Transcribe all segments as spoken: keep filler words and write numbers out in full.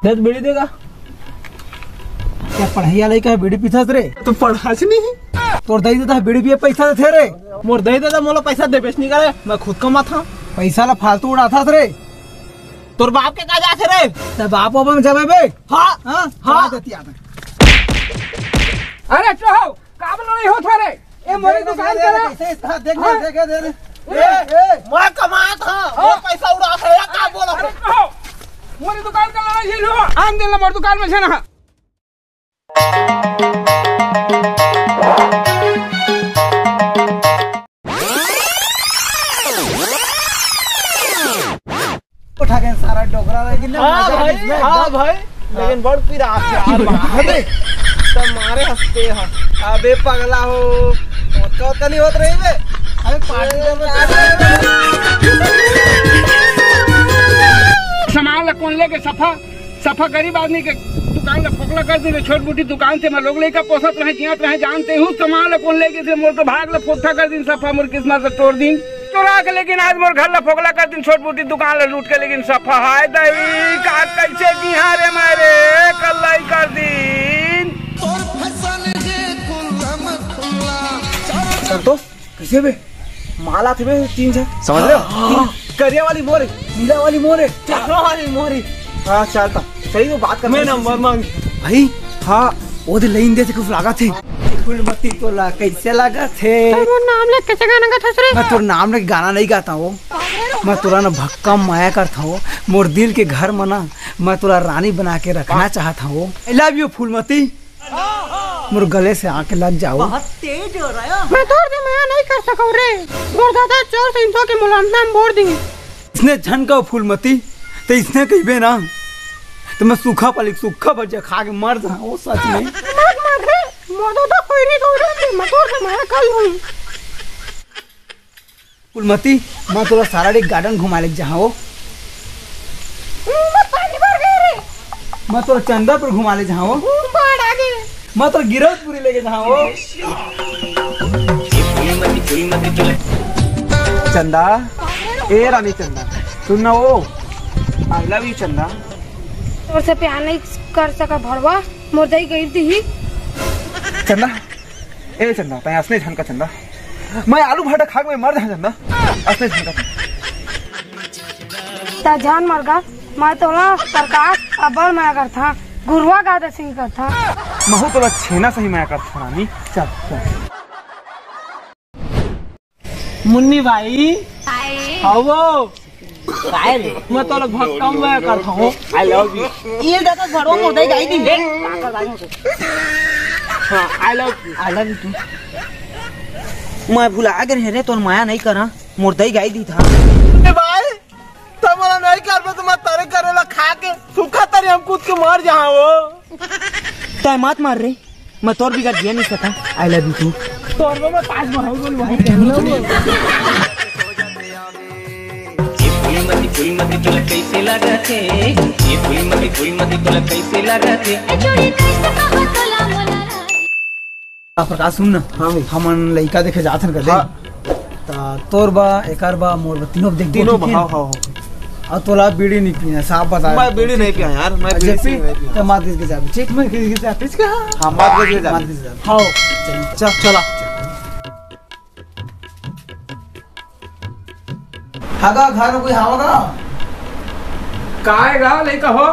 दे तो बीड़ी देगा। क्या पढ़इया लइका हे, बीड़ी पीथस रे? तो पढ़ाच नहीं। तोर दई ददा बीड़ी पिए पैसा देथे रे? मोर दई ददा मोला पैसा देबेच नहीं करे, मैं खुद कमाथंव। पैसा ला फालतू उड़ाथस रे। तोर बाप के का जाथे रे? ते बाप बाप में जमे बे। हाँ। हाँ? हाँ। हाँ, देती आदमी। अरे चुप हो, का बोल रही हो थारे? ए, मोरी दुकान करा। कैसे इसका देख, हाँ? देख, देख, देख। ए, ए, ए। मैं कमात हंव, हाँ। वो पैसा उड़ा है, का बोलो? अरे कहो, मोरी दुकान का लड़ाई ये लो, आन दिन ला मोर दुकान में छे ना। उठा के सारा डोकरा, लेकिन ना हाँ मजा भाई, नहीं, हाँ एकदम। भाई, लेकिन बड़ पिरात हे यार। अबे। तब मारे हंसते हैं। अबे पगला हो, ओतका ओतका नहीं होत रही बे। अबे पार्टी कर। सामान ला कोन लेगे सफा? सफा गरीब आदमी के दुकान ला फोकला कर दिन। छोट मोटी दुकान से मैं लोग लइका पोसत रहे, जियत रहे, जानते हूँ। सामान ला कोन लेगे से मोर तो भाग ला फोकला कर दिन, सफा मोर किस्मत ला तोड़ दिन। चुरा के लेकिन आज मोर घर ला फोकला कर दिन, छोट मोटी दुकान ला लूट के लेकिन सफा। हाय दई, का कैसे जिहां रे मैं रे, कल्लाई कर दिन। संतोष, कैसे बे? माला थे बे, तीन झन। समझ रहे हो? हाँ। करिया वाली मोर हे, नीला वाली मोर हे, चकवा वाली मोर हे। हाँ, चलता। सही वो बात कर। मैं नंबर मांग। भाई, हाँ, वो दे लाइन दे से कुछ लागत हे। फूलमती तोला कैसे लागत हे? तोर नाम ले कैसे गाना गाथस रे? मैं तोर नाम ले गाना नहीं गाता हूँ। मैं तोला ना भक्कम माया करता हूँ। मोर दिल के घर में ना, मैं तोला रानी बना के रखना चाहता हूँ। I love you Phoolmati. मोर गले से आके लग जाओ। बहुत तेज हो रहा है। मैं तोर से माया नहीं कर सकूं रे। मोर दादा चोर से इंदो के मुलांदा में बोर दी। इसने झन का फूलमती, ते इसने कहिबे ना, तो मैं सूखा पलिक, सूखा भजिया खा के मर जा। ओ सच में। मत मार रे, मोर दादा कोई नहीं, कोई नहीं, मैं तोर से माया कर लूं। फूलमती, मैं तोला साराड़ी गार्डन घुमा ले जहाँ हो। हम्म, मैं पानी भर गए रे। मैं तोला चंदापुर घुमा ले जहाँ हो। हम्म, बाढ़ आ गए। मैं तोला गिरौदपुरी लेके जहाँ हो। चंदा, ए रानी चंदा, सुन ना वो, I love you चंदा। तोर से प्यार नहीं कर सका भड़वा, मोर दई गई दी। चंदा, ए चंदा, तैं असने झन का चंदा। मैं आलू भाटा खा के मैं मर जाहूं चंदा। असने झन का। त झन मरगा, मैं तोला प्रकाश अब्बड़ मया करथा, गुरुआ गादा सिंह करथा। महू तोला छेना सही मया करथा रानी। चल, चल। मुन्नी भाई, हाय। आओ। काय रे? मैं तोला बहुत कम मया करता हूँ। I love you। ये दादा घरो मोर दई गाई दी। हाँ, I love you। I love you too। मैं भुला गे रहें रे, तोर मया नहीं करा, मोर दई गाई दी था। ए भाई, तब मोला नहीं करबे तो मैं तरे करे ला खा के सूखा तरे हम कूद के मर जाओ। तय मत मर रे, मैं तोर बिगर जिया नहीं सका। I love you too। तोर में मैं ताजमहल बनवाई। ये फूलमती, फूलमती तोला कैसे लागत हे? ये फूलमती, फूलमती तोला कैसे लागत हे? ए छोड़ी कैसे कहो तोला मोला रानी। आ, प्रकाश, सुन ना। हाँ भाई। हमन लइका देखे जात हन कदे। हाँ। त तोर बा, एकर बा, मोर बा, तीनों देख, तीनों ठीक बा, है? हाँ, हाँ, हाँ। अउ तोला बीड़ी नहीं पीना, साफ बता। मैं बीड़ी नहीं पिया यार, मैं अच्छा, बीड़ी पी, नहीं पिया। तो मार के जाबे, ठीक? मैं किसी के साथ इसका? हाँ, मार के जाबे। मार के जाबे। हाँ। चल, चल, चला। हागा, घर में कोई हावा का? काय गा, लइका हो?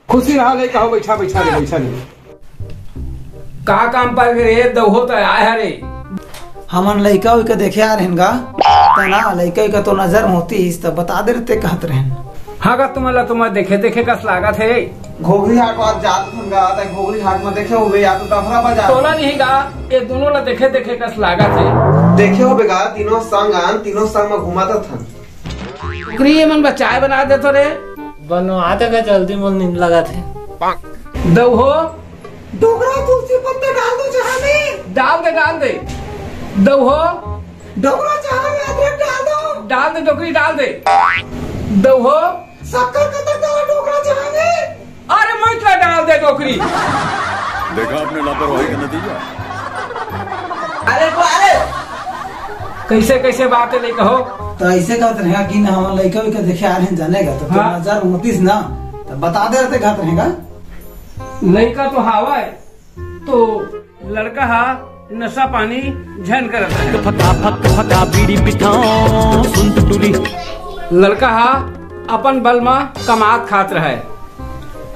खुशी रहा लइका हो, बैठा, बैठा ले, बैठा ले। का काम पर गे रे, दउहो त आय हरे। हमन लइका उइका देखे आ रहेन गा। त ना, लइका उइका तो नजर में होतीस, त बता दे रहते कहत रहेन। हाँ गा, तुमन ला तुमन देखे देखे कस लागत हे। घोघरी हाट वाट जात हन गा, त घोघरी हाट में देखे होबे या तो डफरा बाजार। तोला नहीं गा, ये दोनों ला देखे देखे कस लागत हे। देखे होबे गा, तीनों संग आन, तीनों संग में घुमात हन। ओकरी ये मन बचाए बना दे तो रे। बनवा दे गा जल्दी, मोल नींद लागत हे। दउहो। डोकरा तुलसी पत्ता डाल दो चाह में। डाल दे, डाल दे। दउहो। डोकरा चाह में अदरक डाल दो। डाल दे डोकरी, डाल दे। दो हो। शक्कर कतक डाल डोकरा जहांगीर। अरे मैं तो डाल दे डोकरी। देखा आपने लापरवाही का नतीजा। अरे को, अरे। कैसे, कैसे बात है, लइका हो? तो ऐसे कहत रहे कि ना, हम लइका उइका देखे आ रहे हैं, जाने का, तो हाँ। दो हजार उनतीस ना, तो बता दे रहते, कहत रहेगा। लइका तो हावा है, तो लड़का हा नशा पानी झन करत है। फका फक फका बीड़ी पिथाओ, सुन टुटुरी। लड़का हा अपन बल मा कमात खात रहे।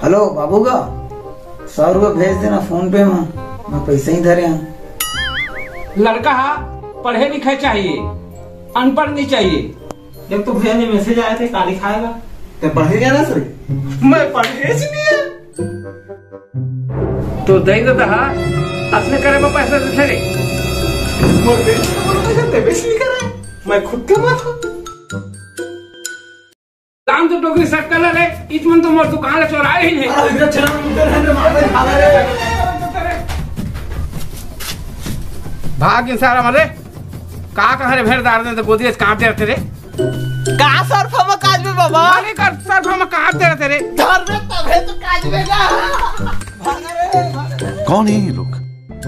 हेलो बाबू गा, सौ रुपये भेज देना फोन पे मा, मैं पैसा ही धरे हूँ। लड़का हा पढ़े लिखे चाहिए, अनपढ़ नहीं चाहिए। जब तो भैया ने मैसेज आया था, काली खाएगा। ते पढ़े गया ना सर? मैं पढ़े ही नहीं है। तो दई दे दहा, असने करे में पैसा देथे रे। मोर बेटी को बोलो पैसा देबे से नहीं करे। मैं खुद कमाता हूँ। काम तो टोकरी सट कर ले रे, इचमन तो मोर दुकान ले चोराए ही नहीं। अरे इधर चला, उधर है रे, मार दे, खा ले रे। भाग इन सारा मरे। का कह रे भेड़ दार दे तो गोदी कांप दे रे। का सर फमा काज में बाबा? अरे का सर फमा कांप दे रे। धर दे तबे तो काज में ना। कौन है ये लोग,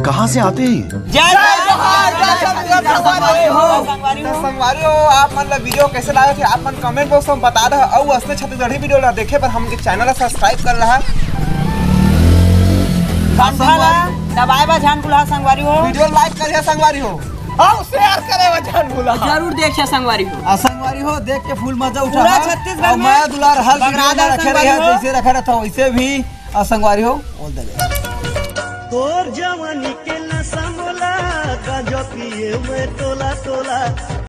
कहाँ से आते हैं ये? जय जोहार, जय छत्तीसगढ़, संगवारी हो। संगवारी हो। तो संगवारी हो, आप मन ला वीडियो कैसे लागे थे, आप मन कमेंट बॉक्स में बता दे। अउ असने छत्तीसगढ़ी वीडियो ला देखे बर हमके चैनल ला सब्सक्राइब कर रहा। घंटा ला दबाए बर झन भुला संगवारी हो। वीडियो लाइक करिए संगवारी हो। अउ शेयर करे बर झन भुला। जरूर देखिए संगवारी हो। आ संगवारी हो, देख के फुल मजा उठा। पूरा छत्तीसगढ़ अउ में मया दुलार हर वीडियो में रखे रहे, जैसे रखे रहता वैसे भी। आ संगवारी हो, all the best। तोर जवानी के नशा मोला, गांजा पिए मैं टोला टोला।